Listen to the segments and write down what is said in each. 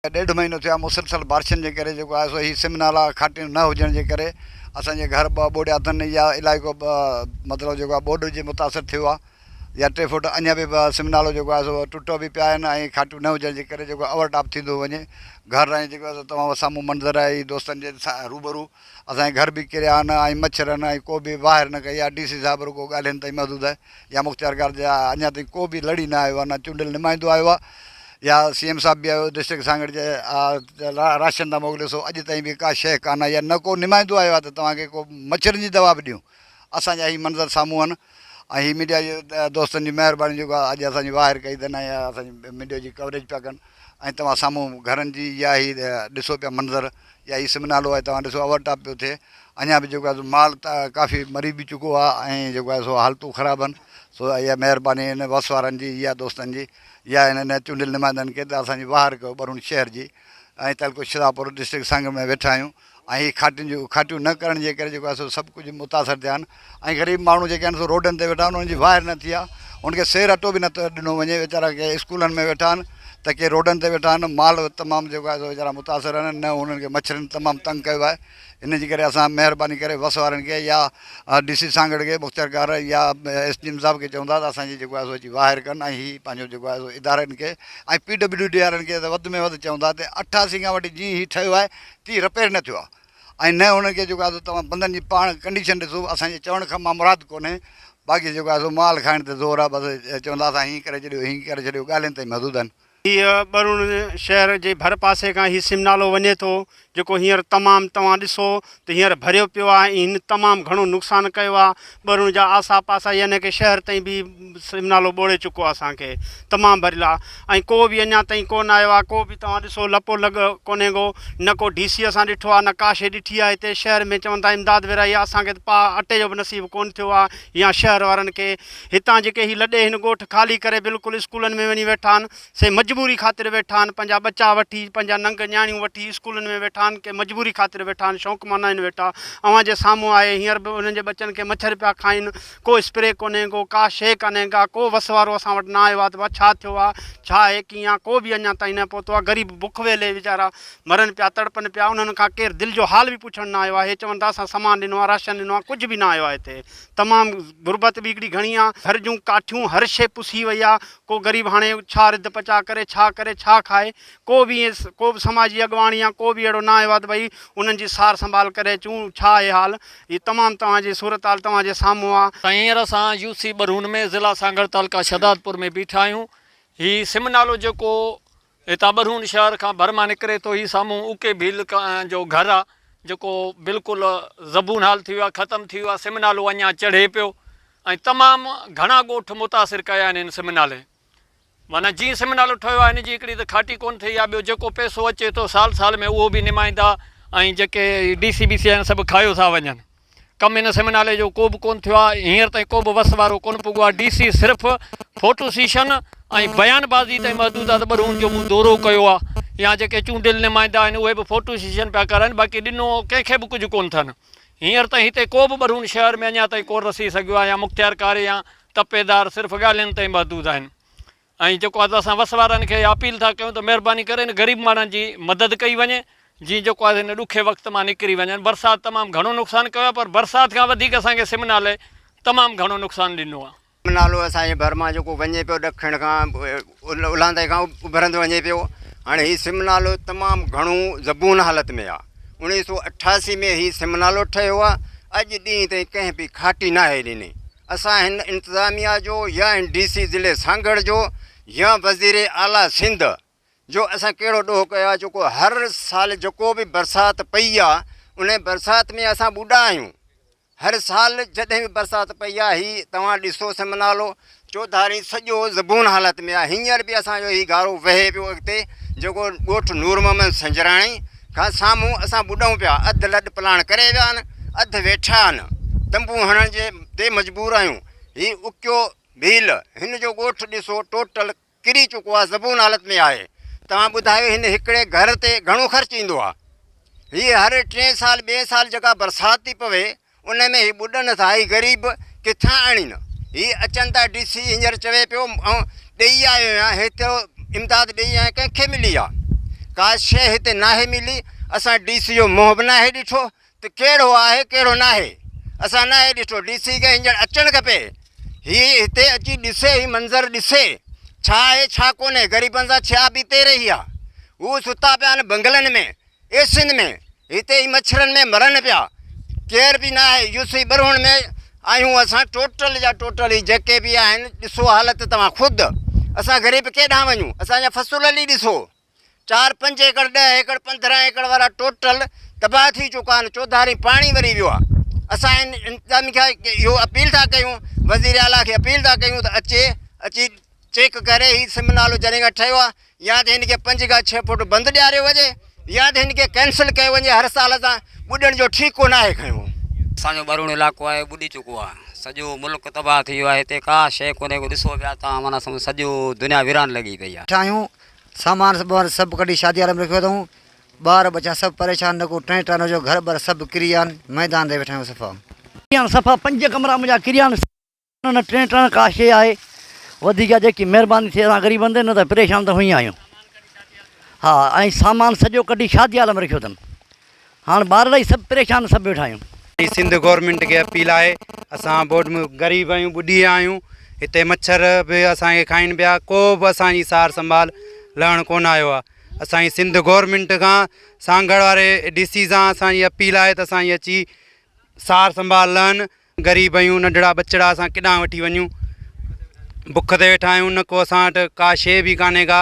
ڏيڍ مهينو ٿيو آهي مسلسل بارشن جي ڪري جيڪو آهي سو هي سم نالا کاٽيون نه هجڻ جي ڪري اسان جي گهر ٻه ٻوڙيا اٿن يا علائقو مطلب جيڪو آهي ٻوڏ جي متاثر ٿيو آهي يا ٽي فوٽ اڃا به سم نالو جيڪو آهي سو ٽٽو به پيا آهن ۽ کاٽيون نه هجڻ جي ڪري جيڪو اوور ٽاپ ٿيندو وڃي گهر ۽ جيڪو آهي سو تمام سامهون منظر آهي دوستن جي روبرو اسان جي گهر به ڪريا آهن ۽ مڇر آهن ۽ ڪو به واهر نه ڪئي آهي ڊي سي صاحب رڳو ڳالهين تائين محدود آهي يا مختيارڪار جا اڃا تائين ڪو به لڙي نه آيو آهي نه چونڊيل نمائندو آيو آهي يا سي ايم صاحب به آيو ڊسٽرڪٽ سانگهڙ جي راشن ٿا موڪليو سو اڄ تائين به ڪا شيء ڪانه آئي آهي نه ڪو نمائندو آيو آهي ته توهان کي ڪو مڇرن جي دوا به ڏيون اسان جا هي منظر سامهون آهن ۽ هي ميڊيا جي دوستن جي مهرباني جيڪو اڄ اسان جي واهر ڪئي اٿن ۽ اسان جي ميڊيا جي ڪوريج پيا ڪن ۽ توهان سامهون گهرن جي يا هي ڏسو پيا منظر يا هي سم نالو آهي توهان ڏسو اوور ٽاپ پيو ٿئي اڃا به جيڪو آهي سو مال ته ڪافي مري به چڪو آهي ۽ جيڪو آهي سو حالتون خراب آهن سو اها مهرباني هن وس وارن جي يا دوستن جي يا هنن چونڊيل نمائندن کي ته اسان جي واهر ڪيو ٻرون شهر جي ۽ تعلقو شھدادپور ڊسٽرڪٽ سانگهڙ ۾ ويٺا آهيون ۽ هي کاٽين جون کاٽيون نه ڪرڻ جي ڪري جيڪو آهي سو سڀ ڪجهه متاثر ٿيا آهن ۽ غريب ماڻهو جيڪي آهن سو روڊن تي ويٺا آهن انهن جي واهر نه ٿي آهي انهن کي سير اٽو به نه ٿو ڏنو وڃي ويچارا ڪي اسڪولن ۾ ويٺا آهن ته ڪي روڊن تي ويٺا آهن مال تمام جيڪو آهي سو ويچارا متاثر آهن نه انهن کي مڇرن تمام تنگ ڪيو آهي ان جي ڪري اسان مهرباني ڪري وس وارن کي يا ڊي سي سانگهڙ کي مختيارڪار يا ايس ڊي ايم صاحب کي چون ٿا ته اسان جي جيڪو آهي سو اچي واهر ڪن ۽ هي پنهنجو جيڪو آهي سو ادارن کي ۽ پي ڊبليو ڊي وارن کي ته وڌ ۾ وڌ چون ٿا ته 88 کان وٺي جيئن هي ٺهيو آهي تيئن رپيئر نه ٿيو آهي ۽ نه انهن کي جيڪو آهي سو توهان بندن جي پاڻ ڪنڊيشن ڏسو اسان جي چوڻ کان مان مراد ڪونهي باقي جيڪو آهي سو مال کائڻ تي زور آهي بس چوندا اسان هيئن ڪري ڇڏيو هيئن ڪري ڇڏيو ڳالهين تائين محدود آهن. هيء ٻرڻ شهر جي ڀر پاسي کان هي سم نالو وڃي ٿو، جيڪو هينئر تمام توهان ڏسو ته هينئر ڀريو پيو آهي ۽ هن تمام گهڻو نقصان ڪيو آهي. ٻرڻ جا آسا پاسا يعني ڪه شهر تائين به سم نالو ٻوڙي چڪو آهي اسان کي تمام ڀريل آهي ۽ ڪو به اڃا تائين ڪونه آيو آهي ڪو به توهان ڏسو لپو لڳ ڪونهي ڪو نه ڪو ڊي سي اسان ڏٺو آهي نه ڪا شيء ڏٺي آهي هتي شهر ۾ چون ٿا امداد ورهائي آهي اسان کي ته پاء اٽي جو به نصيب ڪونه ٿيو آهي يا شهر وارن کي هتان جيڪي هي لڏي هن ڳوٺ خالي ڪري بلڪل اسڪولن ۾ وڃي ويٺا آهن سي مجبوري خاطر ويٺا آهن پنهنجا ٻچا وٺي پنهنجا ننگ نياڻيون وٺي اسڪولن ۾ ويٺا آهن ڪي مجبوري خاطر ويٺا آهن شوق مان ناهن ويٺا اوهان جي سامهون آهي هينئر به انهن جي ٻچن کي مڇر پيا کائين ڪو اسپري ڪونهي ڪو ڪا شيء ڪانهي ڪا ڪو وس وارو اسان وٽ نه آيو آهي ته ڇا ٿيو آهي ڇا آهي ڪيئن آهي ڪو به اڃا تائين نه پهتو آهي غريب بک ويلي ويچارا مرن پيا تڙپن پيا انهن کان ڪير دل جو حال به پڇڻ نه آيو آهي هي چون ٿا اسان سامان ڏنو آهي راشن ڏنو آهي ڪجهه به نه آيو آهي هتي تمام غربت به هڪڙي گهڻي آ، گهر جون ڪاٺيون هر شيء پسي وئي آ، ڪو غريب هاڻي ڇا رڌ پچاء ڪري، ڇا ڪري، ڇا کائي، ڪو به ائين ڪو به سماجي اڳواڻ يا ڪو به اهڙو نه آيو آ ته ڀئي انهن جي سار سنڀال ڪري اچون، ڇا آهي حال، هي تمام توهان جي صورتحال توهان جي سامهون آ. سائين هينئر اسان يو سي ٻرهون ۾ ضلع سانگهڙ تعلقه شهدادپور ۾ بيٺا آهيون هي سم نالو جيڪو هتان ٻرهون شهر کان ڀر مان نڪري ٿو. هي سامهون اوڪي ڀيل جو گهر آ، جيڪو بلڪل زبون حال ٿي ويو آ، ختم ٿي ويو آ. سم نالو اڃا چڙهي پيو ۽ تمام گهڻا ڳوٺ متاثر ڪيا آهن هن سم نالي. معنيٰ جيئن سم نالو ٺهيو آ، هن جي هڪڙي ته کاٽي ڪونه ٿي آ، ٻيو جيڪو پئسو اچي ٿو سال سال ۾ اهو به نمائندا ۽ جيڪي ڊي سي بي سي آهن سڀ کايو ٿا وڃن. ڪم هن سم نالي جو ڪو به ڪونه ٿيو آهي، هينئر تائين ڪو به وس وارو ڪونه پڳو آهي، ڊي سي صرف فوٽو سيشن ۽ بيان بازي تائين محدود آهي ته ٻرهون جو مون دورو ڪيو آهي يا جيڪي چونڊيل نمائندا آهن اهي به فوٽو سيشن پيا ڪرائن باقي ڏنو ڪنهن کي به ڪجهه ڪونه اٿن هينئر تائين هتي ڪو به ٻرهون شهر ۾ اڃا تائين ڪونه رسي سگهيو آهي يا مختيارڪار يا تپيدار صرف ڳالهين تائين محدود آهن ۽ جيڪو آهي ته اسان وس وارن کي اپيل ٿا ڪيون ته مهرباني ڪري هن غريب ماڻهن جي مدد ڪئي وڃي جيئن جيڪو آهي هن ڏکي وقت مان نڪري وڃن برسات تمام گهڻو نقصان ڪيو آهي پر برسات کان وڌيڪ اسان کي سم نالي تمام گهڻو نقصان ڏنو آهي. سم نالو اسان جي ڀر مان جيڪو وڃي پيو ڏکڻ کان الهندي کان اڀرندو وڃي پيو هاڻي هي سم نالو تمام گهڻو زبون حالت ۾ آهي 1988 ۾ هي سم نالو ٺهيو آهي اڄ ڏينهن تائين ڪنهن به کاٽي ناهي ڏني اسان هن انتظاميا جو يا هن ڊي سي ضلعي سانگهڙ جو يا وزير اعليٰ سنڌ جو اسان ڪهڙو ڏوهه ڪيو آهي جيڪو هر سال جيڪو به برسات پئي آهي ان برسات ۾ اسان ٻڏا آهيون هر سال جڏهن به برسات پئي آهي هي توهان ڏسو سم نالو چوڌاري سڄو زبون حالت ۾ آهي هينئر به اسان جو هي گارو وهي پيو اڳتي جيڪو ڳوٺ نور محمد سنجراڻي کان سامهون اسان ٻڏون پيا، اڌ لڏ پلاڻ ڪري ويا آهن، اڌ ويٺا آهن، تنبو هڻڻ جي تي مجبور آهيون، هي اڪيو ڀيل هن جو ڳوٺ ڏسو ٽوٽل ڪري چڪو آهي، زبون حالت ۾ آهي، توهان ٻڌايو هن هڪڙي گهر تي گهڻو خرچ ايندو آهي، هي هر ٽئين سال ٻئين سال جيڪا برسات ٿي پوي ان ۾ هي ٻڏن ٿا، هي غريب ڪٿان آڻين، هي اچن ٿا ڊي سي هينئر چوي پيو آئون ڏئي آيو آهيان، هيترو امداد ڏئي آيو آهيان ڪنهن کي ملي آ، ڪا شيء هتي ناهي ملي اسان ڊي سي جو منهن به ناهي ڏٺو ته ڪهڙو آهي ڪهڙو ناهي اسان ناهي ڏٺو ڊي سي کي هينئر اچڻ کپي هي هتي اچي ڏسي هي منظر ڏسي ڇا آهي ڇا ڪونهي غريبن سان ڇا بيتي رهي آ هو ستا پيا آهن بنگلن ۾ اي سين ۾ هتي هي مڇرن ۾ مرن پيا ڪير به ناهي يو سي ٻرهوڻ ۾ آهيون اسان ٽوٽل جا ٽوٽل هي جيڪي به آهن ڏسو حالت توهان خود اسان غريب ڪيڏانهن وڃون اسان جا فصل هلي ڏسو چار پنج ايڪڙ ڏهه ايڪڙ 15 ايڪڙ وارا ٽوٽل تباهه ٿي چڪا آهن چوڌاري پاڻي وري ويو آهي اسان ان انتظامي کي اهو اپيل ٿا ڪيون وزير اعليٰ کي اپيل ٿا ڪيون ته اچي اچي چيڪ ڪري هي سم نالو جڏهن کان ٺهيو آهي يا ته هن کي پنج کان ڇهه فوٽ بند ڏياريو وڃي يا ته هن کي ڪينسل ڪيو وڃي هر سال اسان ٻڏڻ جو ٺيڪو ناهي کنيو. اسان جو ٻرهوڻ علائقو آهي ٻڏي چڪو آهي سڄو ملڪ تباهه ٿي ويو آهي هتي ڪا شيء ڪونهي ڪو ڏسو پيا تان معنيٰ سمجهه سڄو دنيا ويران لڳي پئي آهي. ويٺا آهيون سامان سڀ ڪڍي شادي هال ۾ رکيو اٿئون ٻار ٻچا سڀ پريشان نه ڪو ٽين ٽانو جو گهر ٻر سڀ ڪري ويا آهن ميدان تي ويٺا آهيون صفا. ڪري ويا آهن صفا پنج ڪمرا منهنجا ڪري ويا آهن. نه ٽين ٽڻ ڪا شيء آهي وڌيڪ جيڪي مهرباني ٿئي اسان غريبن تي نه ته پريشان ته هئي آهيون ها ۽ سامان سڄو ڪڍي شادي هال ۾ رکيو اٿم هاڻ ٻارڙا ئي سڀ پريشان سڀ ويٺا آهيون. سنڌ گورنمينٽ کي اپيل آهي اسان ٻوڏ ۾ غريب آهيون ٻڏي ويا آهيون هتي مڇر به اسان کي کائين پيا ڪو به اسان جي سار سنڀال لهڻ ڪونه آيو آهي اسان جي سنڌ گورنمينٽ کان سانگهڙ واري ڊي سي سان اسان جي اپيل آهي ته اسان جي اچي سار سنڀال لهن غريب آهيون ننڍڙا ٻچڙا اسان ڪيڏانهن وٺي وڃون بک تي ويٺا آهيون نه ڪو اسان وٽ ڪا شيء به ڪانهي ڪا.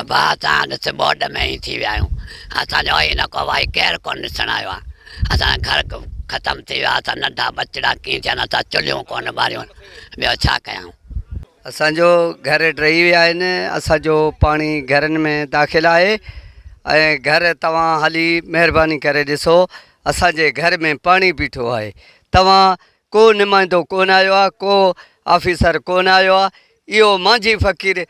ابا اسان ڏس ٻوڏ ۾ ئي ٿي ويا آهيون اسان جو ئي نه ڪو وائي ڪير ڪونه ڏسڻ آيو آهي اسان جا گهر ختم ٿي ويا اسان ننڍا ٻچڙا ڪيئن ٿيا اسان چلهيون ڪونه ٻاريون ٻيو ڇا ڪيائون. اسان جو گهر ڊهي ويا آهن اسان جو پاڻي گهرن ۾ داخل آهي ۽ گهر توهان هلي مهرباني ڪري ڏسو اسان جي گهر ۾ پاڻي بيٺو آهي توهان ڪو نمائندو ڪونه آيو آهي ڪو آفيسر ڪونه آيو آهي اهو مانجهي فقير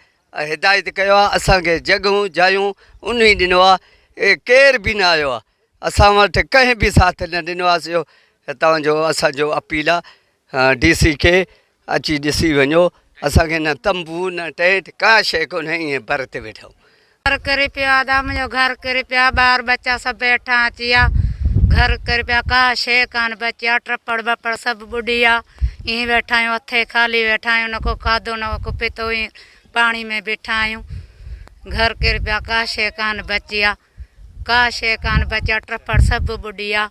هدايت ڪيو آهي اسان کي جڳهون جايون انهي ڏنو آهي ڪير به نه آيو آهي اسان وٽ ڪنهن به ساٿ نه ڏنو آهي سو توهان جو اسان جو اپيل آهي ڊي سي کي اچي ڏسي وڃو اسان کي نه تنبو نه ٽينٽ ڪا شيء ڪونهي ائين بر تي ويٺا آهيون. گهر ڪري پيو آ ادا منهنجو گهر ڪري پيو آ ٻار ٻچا سڀ هيٺان اچي ويا گهر ڪري پيا ڪا شيء ڪانه بچي آ ٽپڙ ٻپڙ سڀ ٻڏي ويا ائين ويٺا آهيون هٿي خالي ويٺا آهيون نه ڪو کاڌو نه ڪو پيتو ائين پاڻي ۾ بيٺا آهيون گهر ڪري پيا ڪا شيء ڪانه بچي آ ڪا شيء ڪانه بچي آ ٽپڙ سڀ ٻڏي ويا.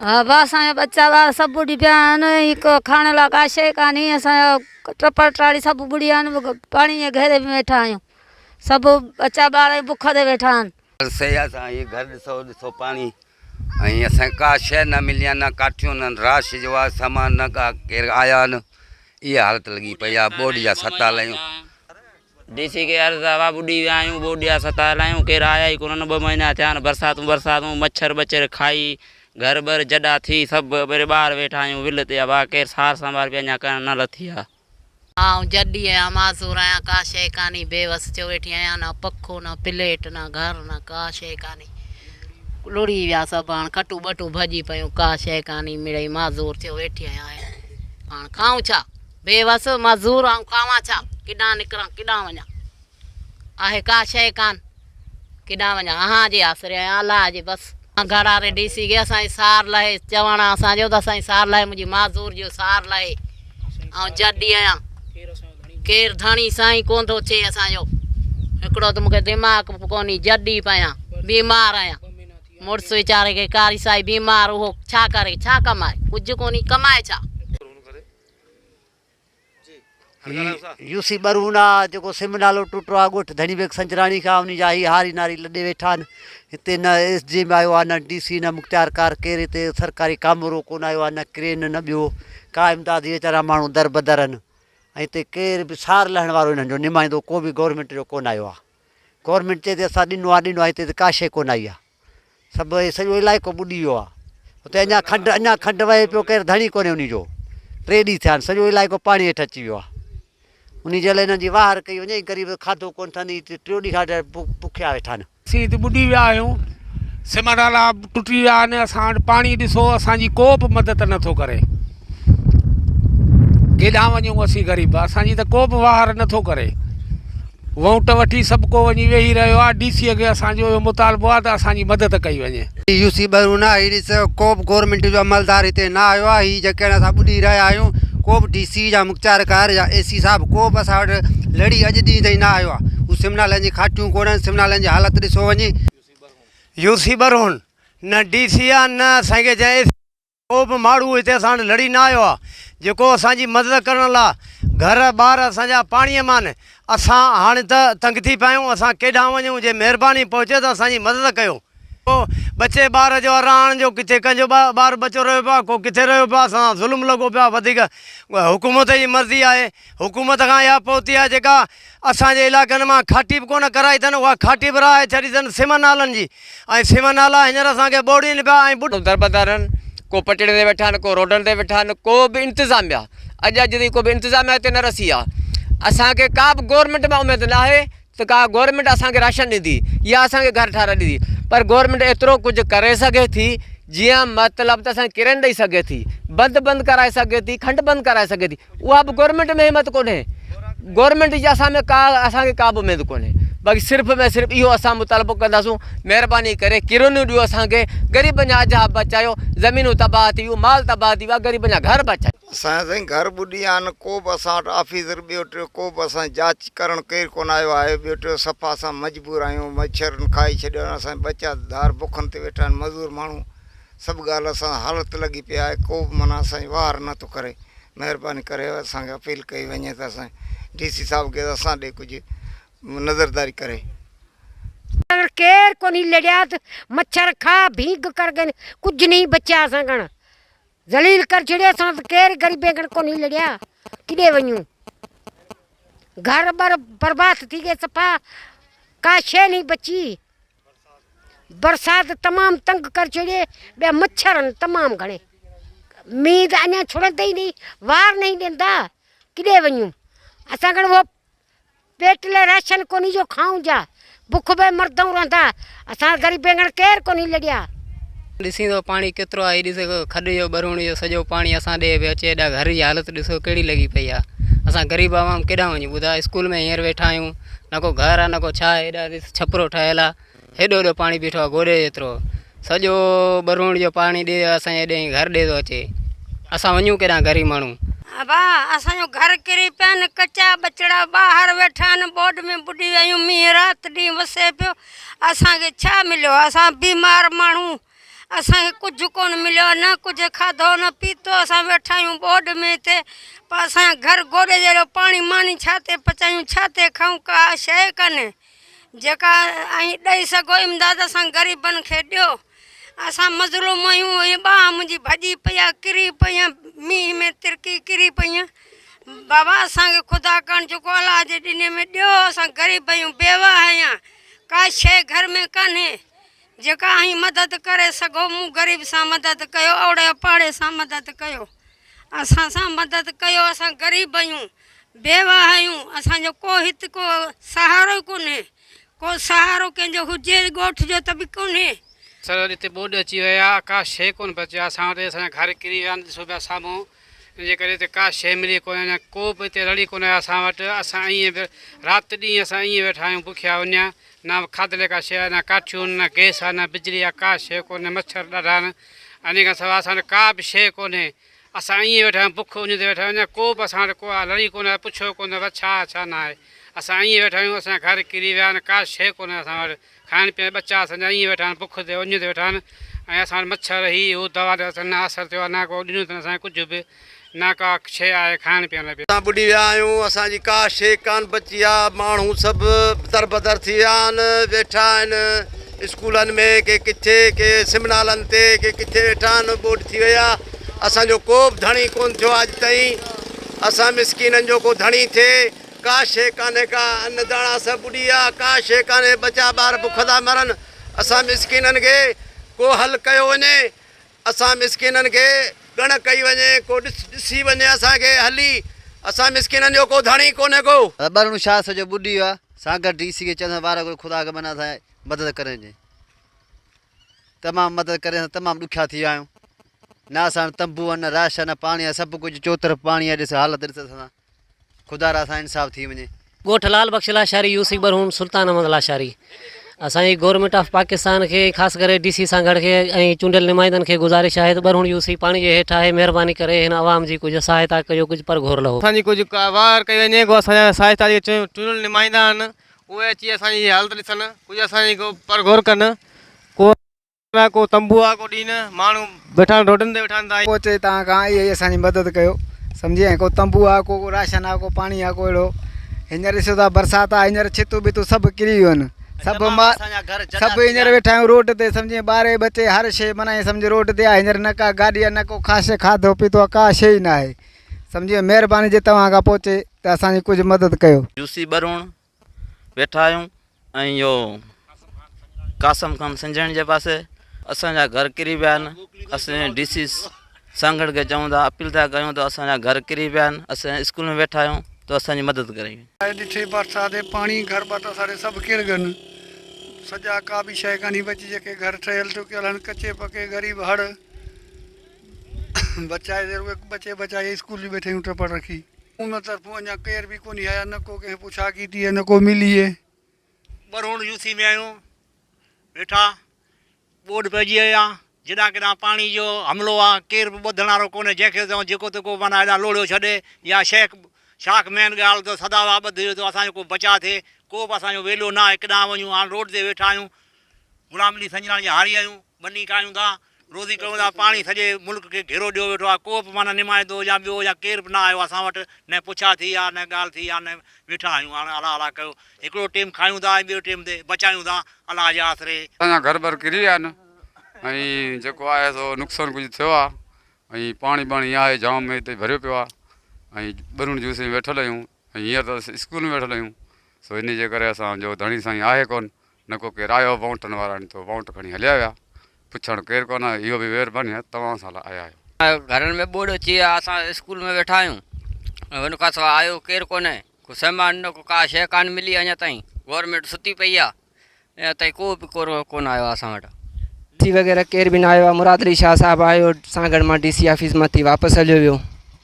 ها ڀا اسان جا ٻچا ٻار سڀ ٻڏي پيا آهن هڪ کائڻ لاء ڪا شيء ڪانهي اسان جا ٽپڙ ٽاڙي سڀ ٻڏي ويا آهن پاڻي جي گهيري ۾ ويٺا آهيون سڀ ٻچا ٻار بک تي ويٺا آهن. سي اسان هي گهر ڏسو ڏسو پاڻي ۽ اسان کي ڪا شيء نه ملي آهي نه ڪاٺيون نه راش جو آهي سامان نه ڪا ڪير آيا آهن اها حالت لڳي پئي آهي ٻوڏ جا ستايل آهيون. ڊي سي کي عرض آ ٻڏي ويا آهيون ٻوڏ جا ستايل آهيون ڪير آيا ئي ڪونهن ٻه مهينا ٿيا آهن برساتون برساتون مڇر ٻچر کائي گهر ٻر جڏا ٿي سڀ ٻري ٻاهر ويٺا آهيون ول تي ابا ڪير سار سنڀال به اڃا ڪرڻ نه لٿي آ. آئون جڏي آهيان معذور آهيان ڪا شيء ڪانهي بي وس ٿيو ويٺي آهيان نه پکو نه پليٽ نه گهر نه ڪا شيء ڪانهي لڙهي ويا سڀ هاڻ کٽون ٻٽون ڀڄي پيون ڪا شيء ڪانهي مڙئي معذور ٿيو ويٺي آهيان هاڻ کائون ڇا. بي وس معذور آئون کاوان ڇا، ڪيڏانهن نڪران ڪيڏانهن وڃان، آهي ڪا شيء ڪانه، ڪيڏانهن وڃان، اوهان جي آسري آهيان الله جي بس. گهر واري ڊي سي کي اسان جي سار لهي، چوڻ آ اسان جو ته اسان جي سار لهي منهنجي معذور جو سار لهي، آئون جڏي آهيان، ڪير ڌڻي سائين ڪونه ٿو ٿئي اسان جو، هڪڙو ته مون کي دماغ به ڪونهي جڏي پيان، بيمار آهيان، مڙس ويچاري کي ڪاري سائي بيمار اهو ڇا ڪري ڇا ڪمائي، ڪجهه ڪونهي ڪمائي ڇا. هي يو سي ٻرون آ جيڪو سم نالو ٽٽو آ ڳوٺ ڌڻي بيگ سنجراڻي کان انهي جا هي هاري ناري لڏي ويٺا آهن هتي نه ايس ڊي ايم آيو آ نه ڊي سي نه مختيار ڪار ڪير هتي سرڪاري ڪامورو ڪونه آيو آ نه ڪرين نه ٻيو ڪا امداد هي ويچارا ماڻهو در بدر آهن ۽ هتي ڪير به سار لهڻ وارو انهن جو نمائندو ڪو به گورنمينٽ جو ڪونه آيو آ گورنمينٽ چئي ٿي اسان ڏنو آ ڏنو آ هتي ته ڪا شي ڪونه آئي آ سڀ هي سڄو علائقو ٻڏي ويو آ اتي اڃا کنڊ اڃا کنڊ وهي پيو ڪير ڌڻي ڪونهي انهي جو ٽي ڏينهن ٿيا آهن سڄو علائقو پاڻي هيٺ اچي ويو آ انهي جي لاء انهن جي واهر ڪئي وڃي غريب کاڌو ڪونه اٿن هي ٽيون ڏينهن کان بکيا ويٺا آهن. اسين هتي ٻڏي ويا آهيون سم نالا ٽٽي ويا آهن اسان وٽ پاڻي ڏسو اسان جي ڪو به مدد نٿو ڪري ڪيڏانهن وڃون اسين غريب اسان جي ته ڪو به واهر نٿو ڪري. وونٽ وٺي سڀ ڪو وڃي ويهي رهيو آهي ڊي سي کي اسان جو اهو مطالبو آهي ته اسان جي مدد ڪئي وڃي. هي يو سي ٻرون آهي هي ڏس ڪو به گورنمينٽ جو عملدار هتي نه آيو آهي هي جيڪي اسان ٻڏي رهيا آهيون ڪو به ڊي سي يا مختيارڪار يا اي سي صاحب ڪو به اسان وٽ لڙي اڄ ڏينهن تائين نه آيو آهي هو سم نالن جي کاٽيون ڪونهن سم نالن جي حالت ڏسو وڃي. يو سي ٻرون نه ڊي سي آ نه اسان کي جنهن اي سي ڪو به ماڻهو هتي اسان وٽ لڙي نه آيو آ جيڪو اسان جي مدد ڪرڻ لا گهر ٻار اسان جا پاڻيء مان اسان هاڻي ته تنگ ٿي پيا آهيون اسان ڪيڏانهن وڃون جي مهرباني پهچي ته اسان جي مدد ڪيو. ڪو ٻچي ٻار جو رهاڻ جو ڪٿي ڪنهن جو ٻار ٻچو رهيو پيو آ ڪو ڪٿي رهيو پيو آ اسان سان ظلم لڳو پيو آ وڌيڪ حڪومت جي مرضي آهي حڪومت کان اها پهتي آهي جيڪا اسان جي علائقن مان کاٽي به ڪونه ڪرائي اٿن اها کاٽي به رهائي ڇڏي اٿن سم نالن جي ۽ سم نالا هينئر اسان کي ٻوڙين پيا ۽ ٻڏ. دربدر آهن ڪو پٽڙين تي ويٺا آهن ڪو روڊن تي ويٺا آهن ڪو به انتظاميا اڄ اڄ تائين ڪو به انتظاميا هتي نه رسي آهي اسان کي ڪا به گورنمينٽ مان اميد نه آهي ته ڪا گورنمينٽ اسان کي راشن ڏيندي يا اسان کي گهر ٺاهرائي ڏيندي پر گورنمينٽ ايترو ڪجهه ڪري سگهي ٿي جيئن مطلب ته اسان کي ڪرين ڏئي سگهي ٿي بند بند ڪرائي سگهي ٿي کنڊ بند ڪرائي سگهي ٿي اها به گورنمينٽ ۾ همت ڪونهي گورنمينٽ جي اسان ۾ ڪا اسان کي ڪا به اميد ڪونهي باقي صرف ۾ صرف اهو اسان مطالبو ڪنداسون مهرباني ڪري ڪرونيون ڏيو اسان کي غريبن جا اجها بچايو زمينون تباهه ٿي ويون مال تباهه ٿي ويا غريبن جا گهر بچايو. اسان جا سائين گهر ٻڏي ويا آهن ڪو به اسان وٽ آفيسر ٻيو ٽيو ڪو به اسان جي جاچ ڪرڻ ڪير ڪونه آيو آهي ٻيو ٽيو صفا اسان مجبور آهيون مڇرن کائي ڇڏيو آهن اسان جا ٻچا ڌار بکن تي ويٺا آهن مزور ماڻهو سڀ ڳالهه اسان حالت لڳي پئي آهي ڪو به معنيٰ اسان جي واهر نه ٿو ڪري مهرباني ڪري اسان کي اپيل ڪئي وڃي ته اسان ڊي سي صاحب کي اسان ڏي ڪجهه نظرداري ڪري. اگر ڪير ڪونهي لڙيا ته مڇر کا ڀينگ ڪر گين ڪجهه نهين بچيا اسان کڻ ذليل ڪر ڇڙيا اسان ته ڪير غريبين کڻ ڪونهي لڙيا ڪڏي وڃون گهر ٻر برباد ٿي گئي صفا ڪا شي نهين بچي. برسات تمام تنگ ڪر ڇڏي ٻيا مڇر آهن تمام گهڻي مينهن ته اڃا ڇڙندي ئي نهين وار نهين ڏيندا ڪڏي وڃون اسان کڻ اهو پيٽ لاء راشن ڪونهي جو کائون جا بک به مردئون رهندا اسان غريبين کڻ ڪير ڪونهي لڙيا. ڏسين ٿو پاڻي ڪيترو آهي ڏس کڏ جو ٻرهوڻي جو سڄو پاڻي اسان ڏي پيو اچي ايڏا گهر جي حالت ڏسو ڪهڙي لڳي پئي آهي اسان غريب عوام ڪيڏانهن وڃون ٻڌاء اسڪول ۾ هينئر ويٺا آهيون نه ڪو گهر آ نه ڪو ڇا آهي هيڏا ڏس ڇپرو ٺهيل آ هيڏو هيڏو پاڻي بيٺو آ گوڏي جيترو سڄو ٻروڻ جو پاڻي ڏي اسان جي هيڏي گهر ڏي ٿو اچي اسان وڃون ڪيڏانهن غريب ماڻهو. ابا اسان جو گهر ڪري پيا آهن ڪچا ٻچڙا ٻاهر ويٺا آهن ٻوڏ ۾ ٻڏي ويا آهيون مينهن رات ڏينهن وسي پيو اسان کي ڇا مليو اسان بيمار ماڻهو اسان کي ڪجهه ڪونه مليو نه ڪجهه کاڌو نه پيتو اسان ويٺا آهيون ٻوڏ ۾ هتي پر اسان جا گهر گوڏي جيڏو پاڻي ماني ڇا تي پچايون ڇا تي کائون ڪا شيء ڪانهي جيڪا ۽ ڏئي سگهو امداد اسان غريبن کي ڏيو اسان مظلوم آهيون هي ٻانهن منهنجي ڀڄي پئي آهي ڪري پئي آهيان مينهن ۾ ترڪي ڪري پئي آهيان بابا اسان کي خدا ڪرڻ جيڪو الله جي ڏني ۾ ڏيو اسان غريب آهيون بيواهه آهيان ڪا شيء گهر ۾ ڪانهي جيڪا اوهين مدد ڪري سگهو مون غريب سان مدد ڪيو اوڙي پاڙي سان مدد ڪيو اسان سان مدد ڪيو اسان غريب آهيون بيواهه آهيون اسان جو ڪو هت ڪو سهارو ئي ڪونهي ڪو سهارو ڪنهن جو هجي ڳوٺ جو ته به ڪونهي. سر هتي ٻوڏ اچي وئي آ ڪا شيء ڪونه بچي آ اسان وٽ اسان جا گهر ڪري ويا آهن ڏسو پيا سامهون ان جي ڪري هتي ڪا شيء ملي ڪونه اڃا ڪو به هتي رڙي ڪونه آيو اسان وٽ اسان ائين به رات ڏينهن اسان ائين ويٺا آهيون بکيا اڃا نه کاڌ لاء ڪا شيء آهي نه ڪاٺيون آهن نه گئس آهي نه بجلي آهي ڪا شيء ڪونهي مڇر ڏاڍا آهن ان کان سواء اسان وٽ ڪا به شيء ڪونهي اسان ائين ويٺا آهيون بک اڃ تي ويٺا آهيون اڃا ڪو به اسان وٽ ڪو لڙي ڪونه آيو پڇيو ڪونه ته ڇا آهي ڇا نه آهي اسان ائين ويٺا آهيون اسان جا گهر ڪري ويا آهن ڪا شيء ڪونهي اسان وٽ کائڻ پيئڻ ٻچا اسان جا ائين ويٺا آهن بک تي اڃ تي ويٺا آهن ۽ اسان وٽ مڇر هي هو دوا تي اثر نه اثر ٿيو آهي نه ڪو ڏنو اٿن اسان کي ڪجهه به نه ڪا شيء آهي کائڻ پيئڻ لاء. اسان ٻڏي ويا آهيون اسان جي ڪا شيء ڪانه بچي آ ماڻهو سڀ دربدر ٿي ويا آهن ويٺا آهن اسڪولن ۾ ڪي ڪٿي ڪي سم نالن تي ڪي ڪٿي ويٺا آهن ٻوڏ ٿي وئي آ اسان جو ڪو به ڌڻي ڪونه ٿيو آ اڄ تائين اسان مسڪينن جو ڪو ڌڻي ٿئي ڪا شيء ڪانهي ڪا ان داڻا سڀ ٻڏي ويا ڪا شيء ڪانهي ٻچا ٻار بک ٿا مرن اسان مسڪينن کي ڪو حل ڪيو وڃي اسان مسڪينن کي ڳڻ ڪئي وڃي ڪو ڏس ڏسي وڃي اسان کي هلي اسان مسڪينن جو ڪو ڌڻي ڪونهي ڪو. ٻرڻو شاهه سڄو ٻڏي ويو آ سانگهڙ ڊي سي کي چوندس وارا ڪري خدا کي منا اسان مدد ڪري جي تمام مدد ڪري اسان تمام ڏکيا ٿي ويا آهيون نه اسان وٽ تنبو آهن نه راشن نه پاڻي آهي سڀ ڪجهه چوطرف پاڻي آهي ڏس حالت ڏس اسان سان خدا را اسان انصاف ٿي وڃي. ڳوٺ لال بخش لاشاري يو سي ٻرهون سلطان احمد لاشاري اسان جي گورنمينٽ آف پاڪستان کي خاص ڪري ڊي سي سانگهڙ کي ۽ چونڊيل نمائندن کي گذارش آهي ته ٻرهون يو سي پاڻي جي هيٺ آهي مهرباني ڪري هن عوام جي ڪجهه سهائتا ڪيو ڪجهه پرگهور لهو. اسان جي ڪجهه ڪا واهر ڪئي وڃي ڪو اسان جا سهائتا جيڪي چونڊيل نمائندا آهن اهي اچي اسان جي حالت ڏسن ڪجهه اسان جي ڪو پرگهور ڪن ڪو نه ڪو تنبو آ ڪو ڏين ماڻهو ويٺا آهن روڊن تي ويٺا آهن تائين. پهچي توهان کان اهي ئي اسان جي مدد ڪيو سمجهي ۽ ڪو تنبو آ ڪو راشن آ ڪو پاڻي آ ڪو اهڙو هينئر ڏسو ٿا برسات آ هينئر ڇتون ٻتون سڀ ڪري ويون آهن سڀ ما سڀ هينئر ويٺا آهيون روڊ تي سمجهي ٻاري ٻچي هر شي معنيٰ ائين سمجهه روڊ تي آ هينئر نه ڪا گاڏي آ نه ڪو خاص شي کاڌو پيتو آ ڪا شي ئي نه آهي سمجهي مهرباني جي توهان کان پهچي ته اسان جي ڪجهه مدد ڪيو. يوسي ٻروڻ ويٺا آهيون ۽ اهو قاسم خان سنجهڻ جي پاسي اسان جا گهر ڪري ويا آهن اسين ڊي سي سانگهڙ کي چئون ٿا اپيل ٿا ڪيون ته اسان جا گهر ڪري ويا آهن اسين اسڪول ۾ ويٺا آهيون ته اسان جي مدد ڪري. آء ڏٺي برسات پاڻي گهر ٻٽ اسان جي سڀ ڪر گن سڄا ڪا به شيء ڪانهي بچي جيڪي گهر ٺهيل ٺڪيل هن ڪچي پڪي غريب هڙ بچائي بچي بچائي اسڪول ۾ ويٺا آهيون ٽپڙ رکي. ان طرفون اڃا ڪير به ڪونهي آيا نه ڪو ڪنهن پڇا ڪيتي نه ڪو ملي. ٻرهوڻ يوسي ۾ آهيون ويٺا ٻوڏ پئجي وئي آ جيڏانهن ڪيڏانهن پاڻي جو حملو آ ڪير به ٻڌڻ وارو ڪونهي جنهن کي چئون جيڪو تيڪو معنيٰ هيڏانهن لوڙهيو ڇڏي يا شيخ شاخ مين ڳالهه ته سدا وا ٻڌ جو ته اسان جو ڪو بچاء ٿئي ڪو به اسان جو ويلو نه آهي ڪيڏانهن وڃون هاڻ روڊ تي ويٺا آهيون غلام علي سنجراڻي جا هاري آهيون ٻني ڪاهيون ٿا روزي ڪيون ٿا، پاڻي سڄي ملڪ کي گهيرو ڏيو ويٺو آهي، ڪو به معنيٰ نمائندو يا ٻيو يا ڪير به نه آيو اسان وٽ، نه پڇا ٿي آ، نه ڳالهه ٿي آ، نه ويٺا آهيون، هاڻ الله الله ڪيو، هڪڙو ٽيم کايون ٿا ۽ ٻيو ٽيم تي بچايون ٿا، الله جي آسري. اسان جا گهر ٻر ڪري ويا آهن ۽ جيڪو آهي سو نقصان ڪجهه ٿيو آهي ۽ پاڻي ٻاڻي آهي جام هتي ڀريو پيو آهي ۽ ٻرڻ جوسي ۾ ويٺل آهيون ۽ هينئر ته اسڪول ۾ ويٺل آهيون سو انهي جي ڪري اسان جو ڌڻي سائين آهي ڪونه نه ڪو ڪير آيو وونٽن وارا نٿو وونٽ کڻي هليا ويا پڇڻ ڪير ڪونه آيو اهو به مهرباني آهي توهان اسان لاء آيا آهيو. گهرن ۾ ٻوڏ اچي وئي آهي اسان اسڪول ۾ ويٺا آهيون ان کان سواء آيو ڪير ڪونهي ڪو سامان نه ڪو ڪا شيء ڪانه ملي اڃا تائين گورنمينٽ ستي پئي آهي اڃا تائين ڪو به ڪو ڪونه آيو آهي اسان وٽ. ڊي سي وغيره ڪير به نه آيو آهي مراد علي شاهه صاحب آيو سانگهڙ مان ڊي سي آفيس مان ٿي واپس هليو ويو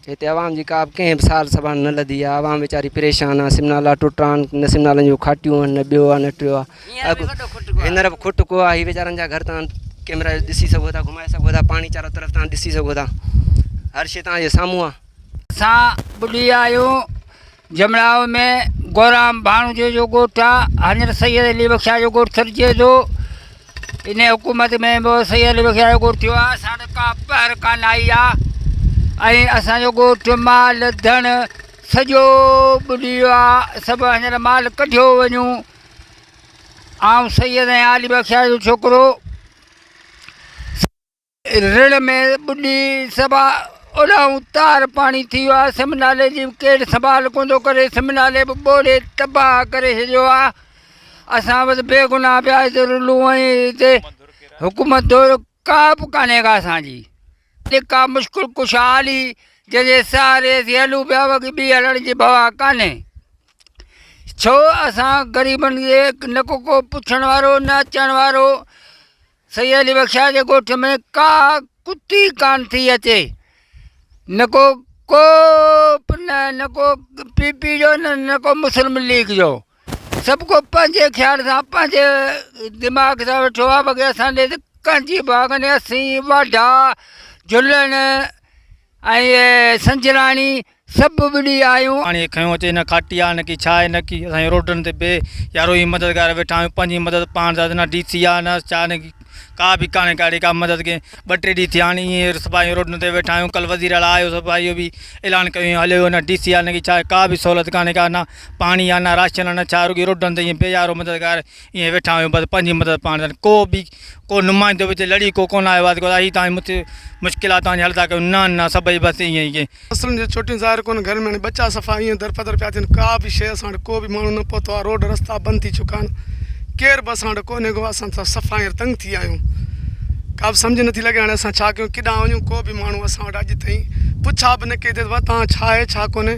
هتي عوام جي ڪا به ڪنهن به سار سنڀال نه لڌي آهي عوام ويچاري پريشان آهي سم نالا ٽٽا آهن نه سم نالن جون کاٽيون آهن نه ٻيو آهي نه ٽيو آهي هينئر به کٽ ڪو آهي هي ويچارن جا گهر تان ڪيمرا ڏسي سگهو ٿا گهمائي سگهو ٿا پاڻي چارو طرف تان ڏسي سگهو ٿا هر شي تان جي سامهون آهي. اسان ٻڏي آهيون جمڙائو ۾ گورام ڀاڻوجي جو ڳوٺ آ هينئر سيد علي بخشا جو ڳوٺ سڏجي ٿو ان حڪومت ۾ به سيد علي بخشا جو ڳوٺ ٿيو آ اسان وٽ ڪا پهر ڪانه آئي آ ۽ اسان جو ڳوٺ مال ڌڻ سڄو ٻڏي ويو آ سڀ هينئر مال ڪڍيو وڃون آئون سيد ۽ علي بخشا جو ڇوڪرو رڙ ۾ ٻڏي سڀا اوڏانهون تار پاڻي ٿي ويو آهي سم نالي جي به ڪير سنڀال ڪونه ٿو ڪري سم نالي به ٻوڙي تباهه ڪري ڇڏيو آهي اسان بس بيگناهه پيا هتي رلون ۽ هتي حڪومت دور ڪا به ڪانهي ڪا اسان جي ڪا مشڪل ڪشالي جنهن جي سهاري اسين هلون پيا باقي ٻي هلڻ جي ڀوا ڪانهي ڇو اسان غريبن کي نه ڪو ڪو پڇڻ وارو نه اچڻ وارو سيد علي بخشا جي ڳوٺ ۾ ڪا ڪتي ڪانه ٿي اچي نه ڪو ڪو به نه نه ڪو پي پي جو نه نه ڪو مسلم ليگ جو سڀ ڪو پنهنجي خيال سان پنهنجي دماغ سان ويٺو آهي باقي اسان ڏي ته ڪنهن جي به ڪانهي اسين واڍا جهلڻ ۽ سنجراڻي سڀ ٻڏي آيون. پاڻي کنيو اچي نه کاٽي آ نه ڪي ڇا آهي نه ڪي اسان جي روڊن تي بي يارو ئي مددگار ويٺا آهيون پنهنجي مدد پاڻ ٿا نه ڊي سي آ نه ڇا نه ڪا به ڪانهي ڪا اهڙي ڪا مدد ڪي ٻه ٽي ڏينهن ٿيا آهن ائين سڀ روڊن تي ويٺا آهيون ڪل وزير اعليٰ آيو سڀ اهو به اعلان ڪيو هليو ويو نه ڊي سي آ نه ڪي ڇا ڪا به سهولت ڪانهي ڪا نه پاڻي آ نه راشن آ نه ڇا رڳي روڊن تي ائين بي يارو مددگار ائين ويٺا آهيون بس پنهنجي مدد پاڻ ٿا ڪو به ڪو نمائندو به هتي لڙي ڪو ڪونه آيو آهي ته هي توهان جي مشڪلات توهان جي حل ٿا ڪيون نه نه سڀئي بس ائين ئي. فصلن جون چوٽيون ظاهر ڪونه گهرن ۾ هاڻي ٻچا صفا ائين درپدر پيا ٿين ڪا به شيء اسان وٽ ڪو به ماڻهو نه پهتو آهي روڊ رستا بند ٿي چڪا آهن ڪير به اسان وٽ ڪونهي ڪو اسان ته صفا هينئر تنگ ٿي ويا آهيون ڪا به سمجهه نٿي لڳي هاڻي اسان ڇا ڪيون ڪيڏانهن وڃون ڪو به ماڻهو اسان وٽ اڄ تائين پڇا به نه ڪئي اٿس ڀا توهان ڇا آهي ڇا ڪونهي.